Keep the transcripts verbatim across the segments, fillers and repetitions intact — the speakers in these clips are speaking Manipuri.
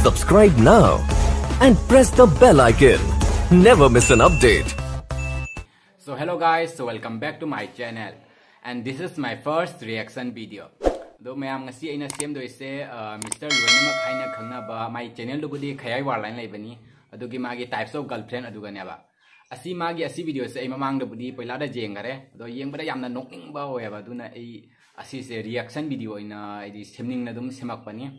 Subscribe now and press the bell icon. Never miss an update. So hello guys, so welcome back to my channel and this is my first reaction video. ꯑꯗꯣ ꯃꯌꯥꯝ, ꯉꯁꯤ ꯑꯩꯅ ꯁꯦꯝꯗꯣꯏꯁꯦ ꯃꯤꯁꯇꯔ ꯂꯣꯏꯅꯃꯛ ꯍꯥꯏꯅ ꯈꯪꯅꯕ, ꯃꯥꯏ ꯆꯦꯅꯦꯜꯗꯨꯕꯨꯗꯤ ꯈꯌꯥꯏ ꯋꯥꯔ ꯂꯥꯏꯟ ꯂꯩꯕꯅꯤ, ꯑꯗꯨꯒꯤ ꯃꯥꯒꯤ Types of Girlfriend ꯑꯗꯨꯒꯅꯦꯕ꯫ ꯑꯁꯤ ꯃꯥꯒꯤ ꯑꯁꯤ ꯚꯤꯗꯤꯑꯣꯁꯦ ꯑꯩ ꯃꯃꯥꯡꯗꯕꯨꯗꯤ ꯄꯣꯏꯂꯥꯗ ꯌꯦꯡꯈꯔꯦ, ꯑꯗꯣ ꯌꯦꯡꯕꯗ ꯌꯥꯝꯅ ꯅꯣꯛꯅꯤꯡꯕ ꯑꯣꯏꯌꯦꯕ, ꯑꯗꯨꯅ ꯑꯩ ꯑꯁꯤꯁꯦ ꯔꯤꯌꯦꯛꯁꯟ ꯚꯤꯗꯤꯑꯣ ꯑꯣꯏꯅ ꯑꯩꯗꯤ ꯁꯦꯝꯅꯤꯡꯅ ꯑꯗꯨꯝ ꯁꯦꯝꯃꯛꯄꯅꯤ꯫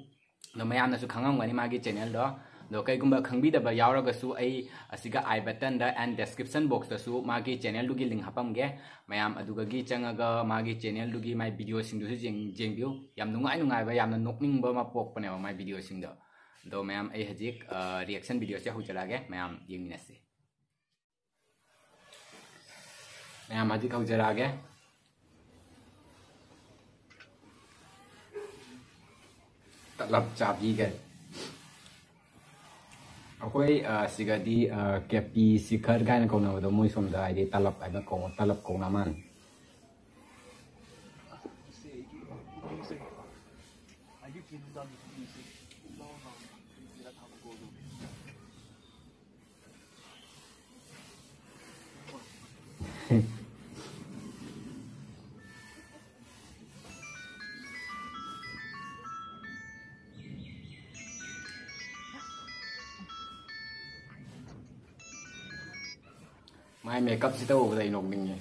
ꯑꯗꯣ ꯃꯌꯥꯝꯅꯁꯨ ꯈꯪꯉꯝꯒꯅꯤ ꯃꯥꯒꯤ ꯆꯦꯅꯦꯜꯗꯣ꯫ ꯑꯗꯣ ꯀꯩꯒꯨꯝꯕ ꯈꯪꯕꯤꯗꯕ ꯌꯥꯎꯔꯒꯁꯨ ꯑꯩ ꯑꯁꯤꯒ ꯑꯥꯏ ꯕꯇꯟꯗ and ꯗꯦꯁꯀ꯭ꯔꯤꯞꯁꯟ ꯕꯣꯛꯁꯇꯁꯨ ꯃꯥꯒꯤ ꯆꯦꯅꯦꯜꯗꯨꯒꯤ ꯂꯤꯡ ꯍꯥꯞꯄꯝꯒꯦ꯫ ꯃꯌꯥꯝ ꯑꯗꯨꯗꯒꯤ ꯆꯪꯉꯒ ꯃꯥꯒꯤ ꯆꯦꯅꯦꯜꯗꯨꯒꯤ ꯃꯥꯏ ꯚꯤꯗꯤꯑꯣꯁꯤꯡꯗꯨꯁꯨ ꯌꯦꯡ-, ꯌꯦꯡꯕꯤꯌꯨ꯫ ꯌꯥꯝ ꯅꯨꯡꯉꯥꯏ ꯅꯨꯡꯉꯥꯏꯕ, ꯌꯥꯝꯅ ꯅꯣꯛꯅꯤꯡꯕ ꯑꯃ ꯄꯣꯛꯄꯅꯦꯕ ꯃꯥꯏ ꯚꯤꯗꯤꯑꯣꯁꯤꯡꯗꯣ꯫ ꯑꯗꯣ ꯃꯌꯥꯝ, ꯑꯩ ꯍꯧꯖꯤꯛ ꯔꯤꯌꯦꯛꯁꯟ ꯚꯤꯗꯤꯑꯣꯁꯦ ꯍꯧꯖꯔꯛꯑꯒꯦ, ꯃꯌꯥꯝ ꯌꯦꯡꯃꯤꯟꯅꯁꯤ꯫ ꯃꯌꯥꯝ ꯍꯧꯖꯤꯛ ꯍꯧꯖꯔꯛꯑꯒꯦ꯫ ꯇꯂꯞ ꯆꯥꯕꯤꯒ꯫ ꯑꯩꯈꯣꯏ, ꯑ, ꯁꯤꯒꯗꯤ, ꯑ, ꯀꯦꯄꯤ ꯁꯤꯈꯔ ꯀꯥꯏꯅ ꯀꯧꯅꯕꯗꯣ, ꯃꯣꯏ ꯁꯣꯝꯗ ꯍꯥꯏꯗꯤ ꯇꯂꯞ ꯍꯥꯏꯅ ꯀꯧ-, ꯇꯂꯞ ꯀꯧꯅ ꯃꯥꯜꯂꯦ꯫ ꯑꯌꯨꯛꯀꯤ ꯅꯨꯡꯗꯥꯡꯒꯤ ꯄꯨꯡꯁꯦ ꯂꯥꯎ ꯂꯥꯎꯅ ꯄꯤꯔ ꯊꯥꯕ ꯀꯣꯜꯗꯣ꯫ ꯃꯥꯏ ꯃꯦꯀꯞꯁꯤꯗ ꯎꯕꯗ ꯑꯩ ꯅꯣꯛꯅꯤꯡꯉꯦ꯫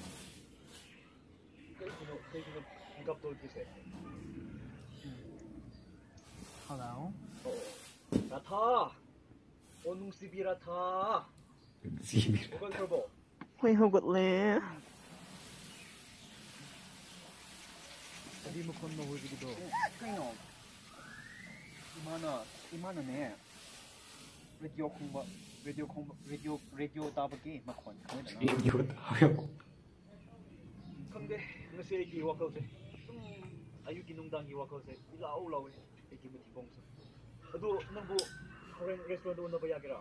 ꯀꯩꯒꯤꯅꯣ, ꯀꯩꯒꯤꯅꯣ ꯃꯦꯀꯞ ꯇꯧꯗ꯭ꯔꯤꯁꯦ? Hello. ꯑꯣ, ꯔꯥꯙꯥ! ꯑꯣ, ꯅꯨꯡꯁꯤꯕꯤ ꯔꯥꯙꯥ! ꯅꯨꯡꯁꯤꯕꯤ ꯔꯥꯙꯥ꯫ ꯍꯧꯒꯠꯈ꯭ꯔꯕꯣ? ꯍꯣꯏ, ꯍꯧꯒꯠꯂꯦ꯫ ꯀꯔꯤ ꯃꯈꯣꯟꯅꯣ ꯍꯧꯖꯤꯛꯀꯤꯗꯣ? ꯀꯩꯅꯣ? ꯏꯃꯥꯅ, ꯏꯃꯥꯅꯅꯦ, ꯔꯦꯗꯤꯑꯣ ꯈꯣꯡꯕ, ꯔꯦꯗꯤꯑꯣ ꯈꯣꯡꯕ, ꯔꯦꯗꯤꯑꯣ, ꯔꯦꯗꯤꯑꯣ ꯇꯥꯕꯒꯤ ꯃꯈꯣꯟ ꯈꯪꯉꯤꯗꯅ? ꯔꯦꯗꯤꯑꯣ ꯇꯥꯕꯒꯤ ꯃꯈꯣꯟ꯫ ꯈꯪꯗꯦ, ꯉꯁꯤ ꯑꯩꯒꯤ ꯋꯥꯈꯜꯁꯦ ꯑꯗꯨꯝ, ꯑꯌꯨꯛꯀꯤ ꯅꯨꯡꯗꯥꯡꯒꯤ ꯋꯥꯈꯜꯁꯦ ꯏꯂꯥꯎ ꯂꯥꯎꯋꯦ ꯑꯩꯒꯤ ꯃꯊꯤꯕꯣꯡꯁꯦ꯫ ꯑꯗꯨ ꯅꯪꯕꯨ ꯍꯣꯔꯦꯟ ꯔꯦꯁꯇꯨꯔꯦꯟꯗ ꯎꯅꯕ ꯌꯥꯒꯦꯔꯥ?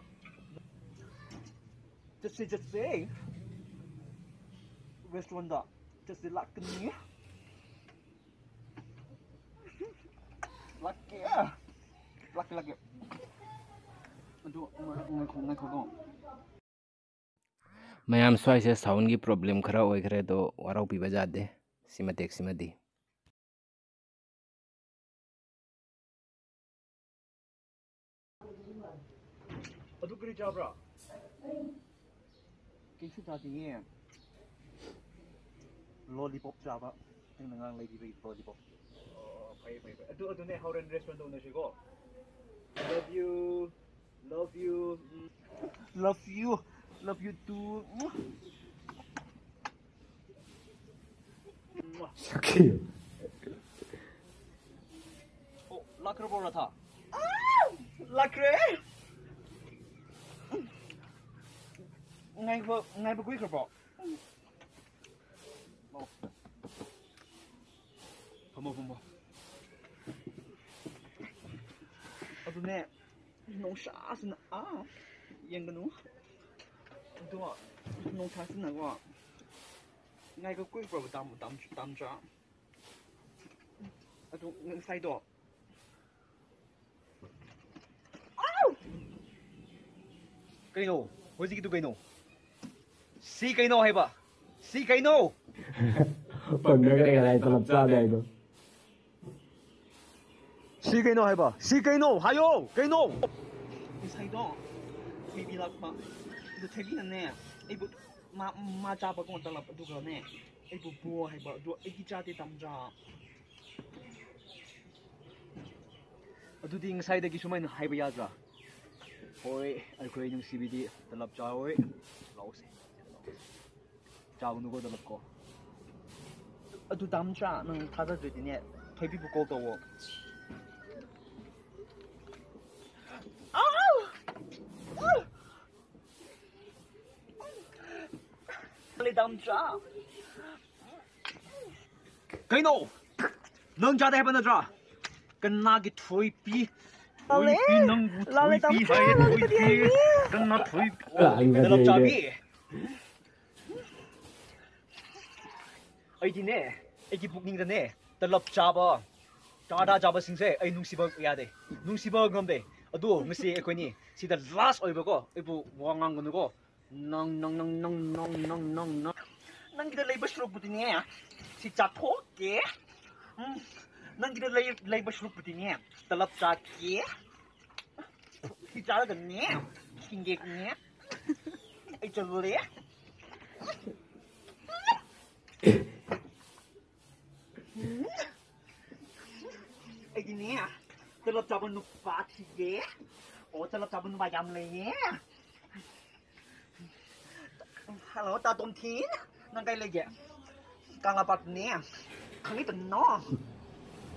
ꯆꯠꯁꯦ, ꯆꯠꯁꯦ꯫ ꯔꯦꯁꯇꯨꯔꯦꯟꯗ ꯆꯠꯁꯦ, ꯂꯥꯛꯀꯅꯤ꯫ ꯂꯥꯛꯀꯦ꯫ ꯂꯥꯛꯀꯦ, ꯂꯥꯛꯀꯦ꯫ ꯑꯗꯨ ꯉꯥꯏꯈꯣ, ꯉꯥꯏꯈꯣꯀꯣ꯫ ꯃꯌꯥꯝ, ꯁ꯭ꯋꯥꯏꯁꯦ soundꯒꯤ problem ꯈꯔ ꯑꯣꯏꯈ꯭ꯔꯦ, ꯑꯗꯣ ꯋꯥꯔꯧꯕꯤꯕ ꯌꯥꯗꯦ꯫ ꯁꯤ ꯃꯇꯦꯛꯁꯤꯃꯗꯤ꯫ ꯑꯗꯨ ꯀꯔꯤ ꯆꯥꯕ꯭ꯔꯥ? ꯀꯩꯁꯨ ꯆꯥꯗꯤꯌꯦ꯫ Lollipop ꯆꯥꯕ꯫ ꯅꯪꯅ ꯉꯔꯥꯡ ꯂꯩꯕꯤꯕꯒꯤ lollipop꯫ ꯑꯣ, ꯐꯩ, ꯐꯩ, ꯐꯩ꯫ ꯑꯗꯨ, ꯑꯗꯨꯅꯦ, ꯍꯣꯔꯦꯟ restaurant ꯎꯅꯁꯤꯀꯣ꯫ Love you. Love you. Um. Love you. Love you too. ꯁꯛꯈꯤ꯫ ꯑꯣ, ꯂꯥꯛꯈ꯭ꯔꯕꯣ, ꯔꯥꯙꯥ? ꯂꯥꯛꯈ꯭ꯔꯦ꯫ ꯉꯥꯏꯕ, ꯉꯥꯏꯕ ꯀꯨꯏꯈ꯭ꯔꯕꯣ? ꯂꯥꯛꯑꯣ꯫ ꯐꯝꯃꯣ, ꯐꯝꯃꯣ꯫ ꯑꯗꯨꯅꯦ, ꯅꯨꯡꯁꯥꯁꯤꯅ, ꯑꯥ, ꯌꯦꯡꯒꯅꯨ꯫ ꯑꯗꯣ, ꯅꯨꯡꯁꯥꯁꯤꯅꯀꯣ, ꯉꯥꯏꯕ ꯀꯨꯏꯈ꯭ꯔꯕ ꯇꯥꯝ-, ꯇꯥꯝ-, ꯇꯥꯝꯆꯥ꯫ ꯑꯗꯨ ꯉꯁꯥꯏꯗꯣ꯫ ꯑꯥꯎ! ꯀꯩꯅꯣ? ꯍꯧꯖꯤꯛꯀꯤꯗꯨ ꯀꯩꯅꯣ? ꯁꯤ ꯀꯩꯅꯣ ꯍꯥꯏꯕ? ꯁꯤ ꯀꯩꯅꯣ? ꯄꯟꯗ꯭ꯔꯒ ꯀꯅꯥꯏ ꯇꯂꯞ ꯆꯥꯗꯦ ꯍꯥꯏꯅꯣ? ꯁꯤ ꯀꯩꯅꯣ ꯍꯥꯏꯕ? ꯁꯤ ꯀꯩꯅꯣ? ꯍꯥꯏꯌꯣ! ꯀꯩꯅꯣ? ꯉꯁꯥꯏꯗꯣ ꯊꯣꯏꯕꯤ ꯂꯥꯛꯄ꯫ ꯑꯗꯨ ꯊꯣꯏꯕꯤꯅꯅꯦ, ꯑꯩꯕꯨ ꯃꯥ, ꯃꯥ ꯆꯥꯕꯀꯣ ꯇꯂꯞ, ꯑꯗꯨꯒꯅꯦ, ꯑꯩꯕꯨ ꯄꯨꯑꯣ ꯍꯥꯏꯕ, ꯑꯗꯨ ꯑꯩꯗꯤ ꯆꯥꯗꯦ, ꯇꯥꯝꯆꯥ꯫ ꯑꯗꯨꯗꯤ ꯉꯁꯥꯏꯗꯒꯤ ꯁꯨꯃꯥꯏꯅ ꯍꯥꯏꯕ ꯌꯥꯗ꯭ꯔꯥ? ꯍꯣꯏ, ꯑꯩꯈꯣꯏ ꯅꯨꯡꯁꯤꯕꯤꯗꯤ ꯇꯂꯞ ꯆꯥꯔꯣꯏ꯫ ꯂꯥꯛꯑꯣꯁꯦ꯫ ꯆꯥꯒꯅꯨꯀꯣ ꯇꯂꯞ ꯀꯣ꯫ ꯑꯗꯨ ꯇꯥꯝꯆꯥ, ꯅꯪ ꯊꯥꯖꯗ꯭ꯔꯗꯤꯅꯦ, ꯊꯣꯏꯕꯤꯕꯨ call ꯇꯧꯋꯣ꯫ ꯑꯥꯎ! ꯑꯥꯎ! ꯂꯩ ꯇꯥꯝꯆꯥ꯫ ꯀꯩꯅꯣ? ꯅꯪ ꯆꯥꯗꯦ ꯍꯥꯏꯕ ꯅꯠꯇ꯭ꯔꯥ? ꯀꯅꯥꯒꯤ ꯊꯣꯏꯕꯤ? ꯂꯥꯜꯂꯦ꯫ ꯊꯣꯏꯕꯤ, ꯅꯪꯕꯨ ꯂꯥꯜꯂꯦ, ꯊꯣꯏꯕꯤ ꯇꯥꯃꯣ꯫ ꯍꯥꯏꯌꯦ, ꯂꯥꯜꯂꯦ, ꯊꯣꯏꯕꯤ꯫ ꯀꯅꯥ ꯊꯣꯏꯕꯤ? ꯂꯥꯜꯂꯦ, ꯇꯂꯞ ꯂꯥꯜꯂꯦ꯫ ꯆꯥꯕꯤ? ꯑꯩꯗꯤꯅꯦ, ꯑꯩꯒꯤ ꯄꯨꯛꯅꯤꯡꯗꯅꯦ, ꯇꯂꯞ ꯆꯥꯕ꯫ ꯇꯥꯗꯥ ꯆꯥꯕꯁꯤꯡꯁꯦ ꯑꯩ ꯅꯨꯡꯁꯤꯕ ꯌꯥꯗꯦ, ꯅꯨꯡꯁꯤꯕ ꯉꯝꯗꯦ꯫ ꯑꯗꯣ ꯉꯁꯤ ꯑꯩꯈꯣꯏꯅꯤ ꯁꯤꯗ ꯂꯥꯁ ꯑꯣꯏꯕꯀꯣ, ꯑꯩꯕꯨ ꯋꯥ ꯉꯥꯡꯒꯅꯨꯀꯣ꯫ ꯅꯪ ꯅꯪ ꯅꯪ ꯅꯪ ꯅꯪ ꯅꯪ ꯅꯪ ꯅꯪꯒꯤꯗ ꯂꯩꯕ ꯁꯔꯨꯛꯄꯨꯗꯤꯅꯦ, ꯁꯤ ꯆꯥꯊꯣꯛꯀꯦ꯫ ꯎꯝ, ꯅꯪꯒꯤꯗ ꯂꯩ- ꯂꯩꯕ ꯁꯔꯨꯛꯄꯨꯗꯤꯅꯦ, ꯇꯂꯞ ꯆꯥꯀꯦ꯫ ꯁꯤ ꯆꯥꯔꯒꯅꯦ, ꯁꯤꯡꯒꯦꯒꯅꯦ꯫ ꯑꯩ ꯆꯠꯂꯨꯔꯦ꯫ ꯑꯩꯒꯤꯅꯦ, ꯇꯂꯞ ꯆꯥꯕ ꯅꯨꯄꯥ ꯊꯤꯒꯦ꯫ ꯑꯣ, ꯇꯂꯞ ꯆꯥꯕ ꯅꯨꯄꯥ ꯌꯥꯝ ꯂꯩꯌꯦ꯫ ꯍꯜꯂꯣ, ꯇꯥ ꯇꯣꯝꯊꯤꯟ, ꯅꯪ ꯀꯥꯏ ꯂꯩꯒꯦ? ꯀꯪꯂꯥꯄꯥꯠꯅꯦ꯫ ꯈꯪꯉꯤꯗꯅꯣ?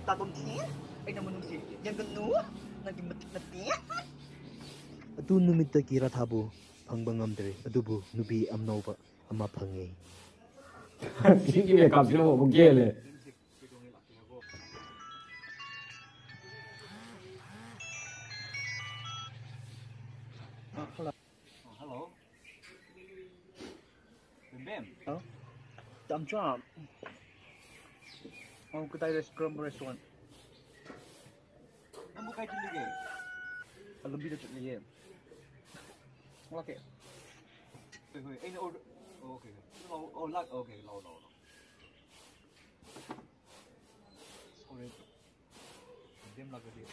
ꯇꯥ ꯇꯣꯝꯊꯤꯟ, ꯑꯩ ꯅꯪꯕꯨ ꯅꯨꯡꯁꯤ꯫ ꯌꯦꯡꯒꯅꯨ, ꯅꯪꯒꯤ ꯃꯇꯤꯛ ꯅꯠꯇꯦ꯫ ꯑꯗꯨ ꯅꯨꯃꯤꯠꯇꯒꯤ ꯔꯥꯙꯥꯕꯨ ꯐꯪꯕ ꯉꯝꯗ꯭ꯔꯦ, ꯑꯗꯨꯕꯨ ꯅꯨꯄꯤ ꯑꯅꯧꯕ ꯑꯃ ꯐꯪꯉꯦ꯫ ꯁꯤꯒꯤ ꯃꯦꯀꯞꯁꯤꯅ ꯑꯃꯨꯛ ꯒꯦꯜꯂꯦ꯫ ꯍꯜꯂꯣ꯫ ꯕꯦꯝ꯫ ꯍꯥꯎ꯫ ꯇꯥꯝꯆꯥ꯫ ꯑꯣ, ꯀꯗꯥꯏ ꯔꯦꯁ-, ꯀꯔꯝꯕ ꯔꯦꯁꯇꯨꯔꯦꯟ? ꯅꯪꯕꯨ ꯀꯥꯏ ꯆꯠꯂꯤꯒꯦ? ꯑ, ꯂꯝꯕꯤꯗ ꯆꯠꯂꯤꯌꯦ꯫ ꯂꯥꯛꯀꯦ꯫ ꯍꯣꯏ, ꯍꯣꯏ, ꯑꯩꯅ ꯑꯣꯔꯗꯔ-, ꯑꯣ, ꯑꯣꯀꯦ, ꯑꯣꯀꯦ꯫ ꯂꯥꯛꯑꯣ, ꯑꯣ, ꯂꯥꯛ-, ꯑꯣꯀꯦ, ꯂꯥꯛꯑꯣ, ꯂꯥꯛꯑꯣ, ꯂꯥꯛꯑꯣ꯫ ꯁꯣꯔꯤ꯫ ꯕꯦꯝ ꯂꯥꯛꯀꯗꯤ꯫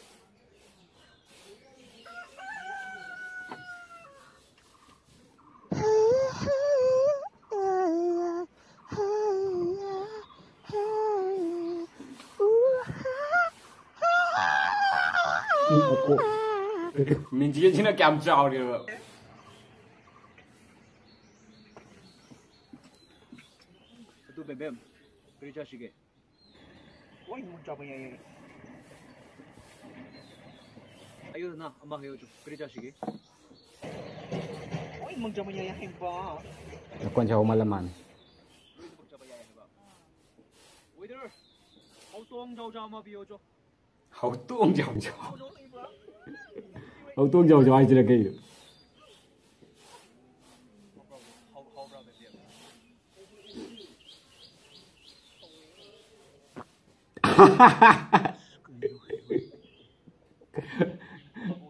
ꯃꯤꯡꯁꯦꯜꯁꯤꯅ ꯀꯌꯥꯝ ꯆꯥꯎꯔꯦꯕ꯫ ꯑꯗꯨ ꯕꯦꯝꯕꯦꯝ, ꯀꯔꯤ ꯆꯥꯁꯤꯒꯦ? ꯂꯣꯏꯅꯃꯛ ꯆꯥꯕ ꯌꯥꯏꯌꯦ꯫ ꯑꯌꯨꯗꯅ ꯑꯃ ꯍꯥꯏꯌꯣ ꯆꯣ, ꯀꯔꯤ ꯆꯥꯁꯤꯒꯦ? ꯂꯣꯏꯅꯃꯛ ꯆꯥꯕ ꯌꯥꯏꯌꯦ ꯍꯥꯏꯕ꯫ ꯅꯈꯣꯟꯁꯦ ꯍꯧꯃꯜꯂ ꯃꯥꯜꯂꯦ꯫ ꯂꯣꯏꯅꯃꯛ ꯆꯥꯕ ꯌꯥꯏ ꯍꯥꯏꯕ꯫ Waiter, ꯍꯧꯇꯣꯡ ꯖꯥꯎꯖꯥꯎ ꯑꯃ ꯄꯤꯌꯣ ꯆꯣ꯫ ꯍꯧꯇꯣꯡ ꯖꯥꯎꯖꯥꯎ꯫ ꯍꯧꯇꯣꯡ ꯖꯥꯎꯖꯥꯎ ꯍꯥꯏꯁꯤꯅ ꯀꯩꯅꯣ? ꯍꯧ-, ꯍꯧꯕ꯭ꯔꯥ ꯕꯦꯕꯤ?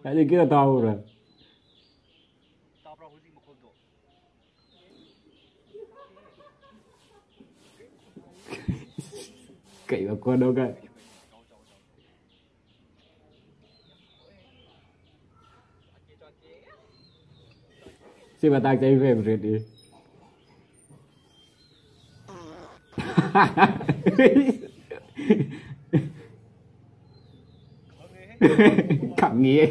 ꯀꯥꯏꯗꯒꯤ ꯀꯤꯔ ꯇꯥꯍꯧꯔꯦ? ꯇꯥꯕ꯭ꯔꯥ ꯍꯧꯖꯤꯛ ꯃꯈꯣꯟꯗꯣ? ꯀꯩ ꯃꯈꯣꯟꯅꯣ ꯀꯥꯏ? ꯁꯤ ꯃꯇꯥꯡꯁꯦ ꯑꯩ ꯐꯦꯕꯔꯦꯠꯅꯤ꯫ ꯈꯪꯉꯤꯌꯦ꯫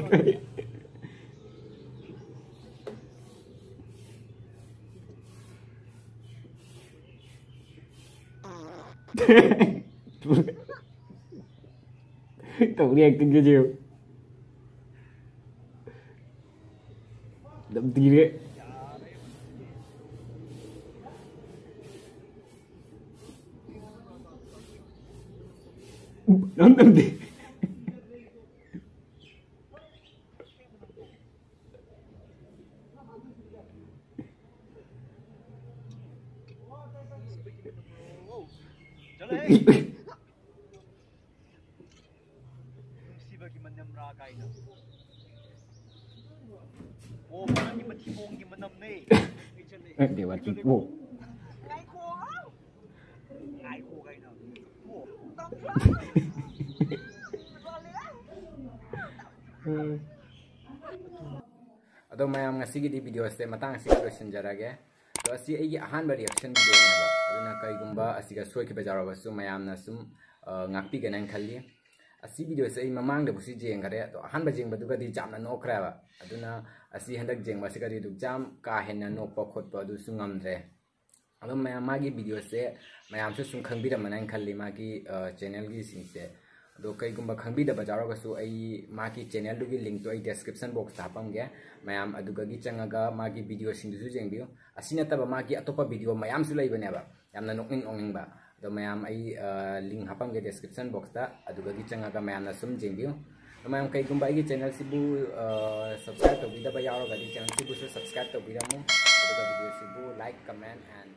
ꯇꯧꯔꯤ ꯑꯦꯛꯇꯤꯡꯁꯦ ꯌꯦꯡꯉꯨ꯫ ꯑꯗꯨꯝ ꯊꯤꯔꯦ꯫ ꯅꯝ ꯅꯝꯗꯦ꯫ ꯅꯨꯡꯁꯤꯕꯒꯤ ꯃꯅꯝꯔꯥ ꯀꯥꯏꯅ꯫ ꯑꯣ, ꯃꯥꯒꯤ ꯃꯊꯤꯕꯣꯡꯒꯤ ꯃꯅꯝꯅꯦ꯫ ꯑꯦ, ꯗꯦꯕꯥ ꯊꯤꯕꯣꯡ꯫ ꯉꯥꯏꯈꯣ꯫ ꯉꯥꯏꯈꯣ ꯀꯥꯏꯅ꯫ ꯑꯣ꯫ ꯑꯗꯣ ꯃꯌꯥꯝ, ꯉꯁꯤꯒꯤꯗꯤ ꯚꯤꯗꯤꯑꯣꯁꯦ ꯃꯇꯥꯡ ꯑꯁꯤꯒ ꯂꯣꯏꯁꯤꯟꯖꯔꯒꯦ꯫ ꯑꯗꯣ ꯑꯁꯤ ꯑꯩꯒꯤ ꯑꯍꯥꯟꯕ ꯔꯤꯑꯦꯛꯁꯟ ꯚꯤꯗꯤꯑꯣꯅꯦꯕ, ꯑꯗꯨꯅ ꯀꯩꯒꯨꯝꯕ ꯑꯁꯤꯒ ꯁꯣꯏꯈꯤꯕ ꯌꯥꯎꯔꯕꯁꯨ ꯃꯌꯥꯝꯅ ꯁꯨꯝ, ꯑ, ꯉꯥꯛꯄꯤꯒꯅꯤ ꯍꯥꯏꯅ ꯈꯜꯂꯤ꯫ ꯑꯁꯤ ꯚꯤꯗꯤꯑꯣꯁꯦ ꯑꯩ ꯃꯃꯥꯡꯗꯕꯨꯁꯨ ꯌꯦꯡꯈꯔꯦ, ꯑꯗꯣ ꯑꯍꯥꯟꯕ ꯌꯦꯡꯕꯗꯨꯒꯗꯤ ꯌꯥꯝꯅ ꯅꯣꯛꯈ꯭ꯔꯦꯕ꯫ ꯑꯗꯨꯅ ꯑꯁꯤ ꯍꯟꯗꯛ ꯌꯦꯡꯕ ꯑꯁꯤꯒꯗꯤ ꯑꯗꯨꯛ ꯌꯥꯝ ꯀꯥ ꯍꯦꯟꯅ ꯅꯣꯛꯄ ꯈꯣꯠꯄ ꯑꯗꯨꯁꯨ ꯉꯝꯗ꯭ꯔꯦ꯫ ꯑꯗꯣ ꯃꯌꯥꯝ, ꯃꯥꯒꯤ ꯚꯤꯗꯤꯑꯣꯁꯦ ꯃꯌꯥꯝꯁꯨ ꯁꯨꯝ ꯈꯪꯕꯤꯔꯝꯃꯅꯤ ꯍꯥꯏꯅ ꯈꯜꯂꯤ, ꯃꯥꯒꯤ, ꯑ, ꯆꯦꯅꯦꯜꯒꯤꯁꯤꯡꯁꯦ꯫ ꯑꯗꯣ ꯀꯩꯒꯨꯝꯕ ꯈꯪꯕꯤꯗꯕ ꯌꯥꯎꯔꯒꯁꯨ ꯑꯩ ꯃꯥꯒꯤ ꯆꯦꯅꯦꯜꯗꯨꯒꯤ ꯂꯤꯡꯛꯇꯣ ꯑꯩ ꯗꯦꯁꯀ꯭ꯔꯤꯞꯁꯟ ꯕꯣꯛꯁꯇ ꯍꯥꯞꯄꯝꯒꯦ꯫ ꯃꯌꯥꯝ ꯑꯗꯨꯗꯒꯤ ꯆꯪꯉꯒ ꯃꯥꯒꯤ ꯚꯤꯗꯤꯑꯣꯁꯤꯡꯗꯨꯁꯨ ꯌꯦꯡꯕꯤꯌꯨ꯫ ꯑꯁꯤ ꯅꯠꯇꯕ ꯃꯥꯒꯤ ꯑꯇꯣꯞꯄ ꯚꯤꯗꯤꯑꯣ ꯃꯌꯥꯝꯁꯨ ꯂꯩꯕꯅꯦꯕ, ꯌꯥꯝꯅ ꯅꯣꯛꯅꯤꯡ ꯅꯣꯛꯅꯤꯡꯕ꯫ ꯑꯗꯣ ꯃꯌꯥꯝ ꯑꯩ, ꯑ, ꯂꯤꯡꯛ ꯍꯥꯞꯄꯝꯒꯦ ꯗꯦꯁꯀ꯭ꯔꯤꯞꯁꯟ ꯕꯣꯛꯁꯇ, ꯑꯗꯨꯗꯒꯤ ꯆꯪꯉꯒ ꯃꯌꯥꯝꯅ ꯁꯨꯝ ꯌꯦꯡꯕꯤꯌꯨ꯫ ꯑꯗꯣ ꯃꯌꯥꯝ ꯀꯩꯒꯨꯝꯕ ꯑꯩꯒꯤ ꯆꯦꯅꯦꯜꯁꯤꯕꯨ, ꯑ, ꯁꯕꯁꯀ꯭ꯔꯥꯏꯕ ꯇꯧꯕꯤꯗꯕ ꯌꯥꯎꯔꯒꯗꯤ ꯆꯦꯅꯦꯜꯁꯤꯕꯨꯁꯨ ꯁꯕꯁꯀ꯭ꯔꯥꯏꯕ ꯇꯧꯕꯤꯔꯝꯃꯨ, ꯑꯗꯨꯒ ꯚꯤꯗꯤꯑꯣꯁꯤꯕꯨ like, comment and